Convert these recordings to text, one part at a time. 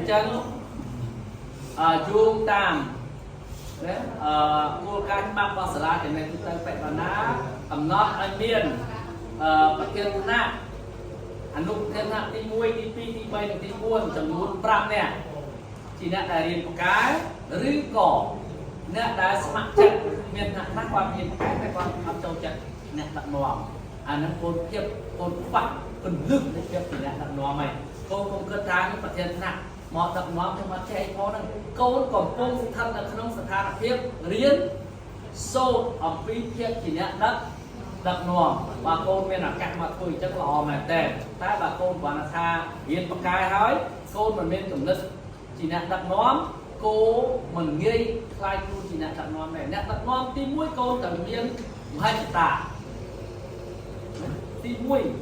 ញ្ចឹងអឺយោងតាមណាអឺគោលការណ៍ច្បាប់របស់សាលាចំណេះទូទៅបេបណ្ណាកំណត់ឲ្យមានប្រធានថ្នាក់អនុប្រធានថ្នាក់ទី1ទី2ទី3និងទី4ចំនួន5នាក់ជាអ្នកដែលរៀនពូកែឬក៏អ្នកដែលស្ម័គ្រចិត្តមានថ្នាក់ខ្លះគាត់រៀនពូកែតែគាត់អត់ចូលចិត្តអ្នកដឹកនាំអាហ្នឹងកូនភាពកូនខ្វះគន្លឹះនៃភាពជាអ្នកដឹកនាំហើយកូនកុំគិតថាប្រធានថ្នាក់មកដឹកនាំខ្ញុំអត់ចេះអីផងហ្នឹងកូនកំពុងស្ថិតនៅក្នុងស្ថានភាពរៀនសូត្រអំពីភាពជាអ្នកដឹកនាំបើកូនមានឱកាសមកធ្វើអញ្ចឹងល្អមែនតើតែបើកូនគ្រាន់តែថារៀនពូកែហើយកូនមិនមានគំនិតជាអ្នកដឹកនាំគោមិនងាយខ្លាយខ្លួនជាអ្នកដឹកនាំដែរអ្នកដឹកនាំទី1កូនត្រូវមានមហិច្ឆតាទី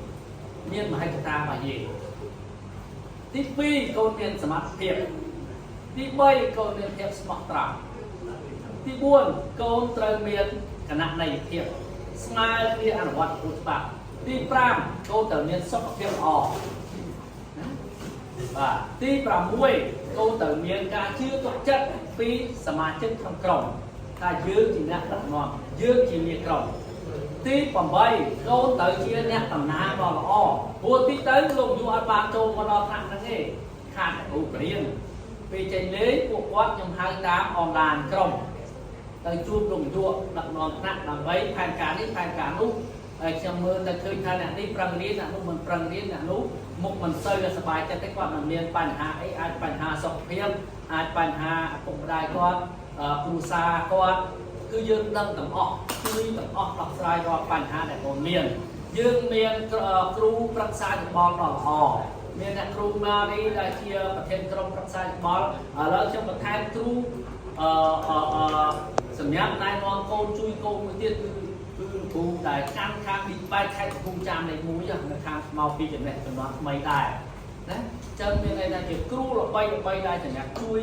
1មានមហិច្ឆតារបស់យើងទី2កូនមានសមត្ថភាពទី3កូនមានភាពស្មោះត្រង់ទី4កូនត្រូវមានគណនេយ្យភាពស្មើគ្នាអនុវត្តគោលច្បាប់ទី5កូនត្រូវមានសុខភាពល្អណាបាទទី6កូនត្រូវមានការជឿទុកចិត្តពីសមាជិកក្នុងក្រុមថាយើងជាអ្នកដឹកនាំយើងជាមេក្រុមទី8កូនត្រូវជាអ្នកតំណាងដ៏ល្អព្រោះទីទៅលោកយូអត់បានចូលមកដល់ថ្នាក់ហ្នឹងទេខាតគ្រូបរៀនពេលចេញលេងពួកគាត់ខ្ញុំហៅតាមអនឡាញក្រុមទៅជួបលោកយុដឹកនាំថ្នាក់ដើម្បីផែនការនេះផែនការនោះហើយខ្ញុំមើលទៅឃើញថាអ្នកនេះប្រឹងរៀនអ្នកនោះមិនប្រឹងរៀនអ្នកនោះមុខមិនសូវសប្បាយចិត្តទេគាត់មិនមានបញ្ហាអីអាចបញ្ហាសុខភាពអាចបញ្ហាឪពុកម្ដាយគាត់គ្រួសារគាត់គឺយើងដឹងទាំងអស់ជួយទាំងអស់ដោះស្រាយរាល់បញ្ហាដែលកូនមានយើងមានគ្រូប្រឹក្សាយោបល់ដ៏ល្អមានអ្នកគ្រូម៉ារីដែលជាប្រធានក្រុមប្រឹក្សាយោបល់ឥឡូវខ្ញុំបន្ថែមគ្រូអឺអឺអឺសម្រាប់ណែនាំកូនជួយកូនមួយទៀតគឺគឺគ្រូដែលកាន់ខាងទីបែកខេត្តកំពង់ចាមលេខ1នៅខាងមកពីចំណេះចំនួនថ្មីដែរណាចឹងមានន័យថាជាគ្រូល្បីល្បីដែលសម្រាប់ជួយ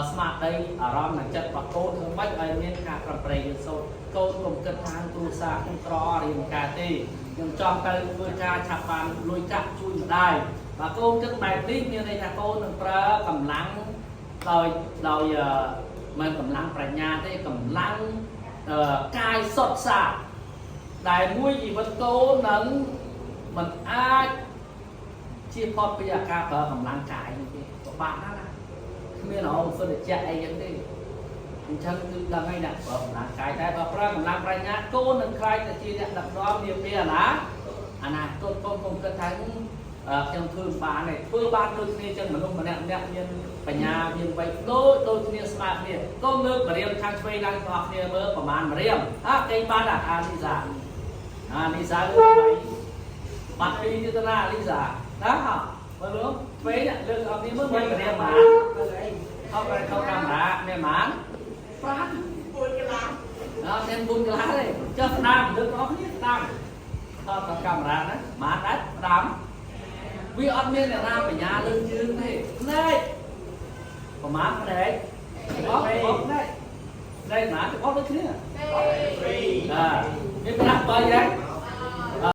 ស្មារតីអារម្មណ៍និងចិត្តរបស់កូនធ្វើម៉េចឲ្យមានការប្រឹងប្រែងរៀនសូត្រកូនកុំគិតថាគ្រួសារខ្ញុំក្ររៀនការទេខ្ញុំចង់ទៅធ្វើការឆាប់បានលុយកាក់ជួយម្ដាយបើកូនគិតបែបនេះមានន័យថាកូននឹងប្រើកម្លាំងដោយដោយមិនកម្លាំងប្រាជ្ញាទេកម្លាំងកាយសុទ្ធសាធដែលមួយជីវិតកូននឹងមិនអាចជៀសផុតពីអាការប្រើកម្លាំងកាយនេះទេពិបាកណាស់ណាគ្មានរហូតសិទ្ធិជាអីចឹងទេអញ្ចឹងគឺដឹងហើយអ្នកប្រើកម្លាំងកាយតែបើប្រើកម្លាំងប្រាជ្ញាកូននឹងខ្លាយទៅជាអ្នកដឹកនាំនាពេលអនាគតកូនកុំគិតថាខ្ញុំធ្វើបានទេធ្វើបានដូចគ្នាចឹងមនុស្សម្នាក់ម្នាក់មានបញ្ញាមានវ័យដូចដូចគ្នាស្មើគ្នាកូនលើកម្រាមខាងឆ្វេងឡើងបងប្អូនគ្នាមើលប្រហែលម្រាមអើគេបានអាលីសាអាលីសាលើក3បាត់ពីទៀតណាលីសាណាហ៎មើលលោកឆ្វេងលើកអស់គ្នាមើលមានម្រាមប៉ុន្មានខំខំកាមេរ៉ាមានប៉ុន្មាន5 4កន្លះ អត់មាន4កន្លះទេចុះស្ដាំលើកអស់គ្នាស្ដាំថតកាមេរ៉ាណាប៉ុន្មានដែរស្ដាំវាអត់មានអ្នកណាបញ្ញាលើជើងទេភ្នែកប្រហែលភ្នែកអស់អស់ភ្នែកភ្នែកណាទាំងអស់ដូចគ្នា 2 អាមានប្រាក់3ហ៎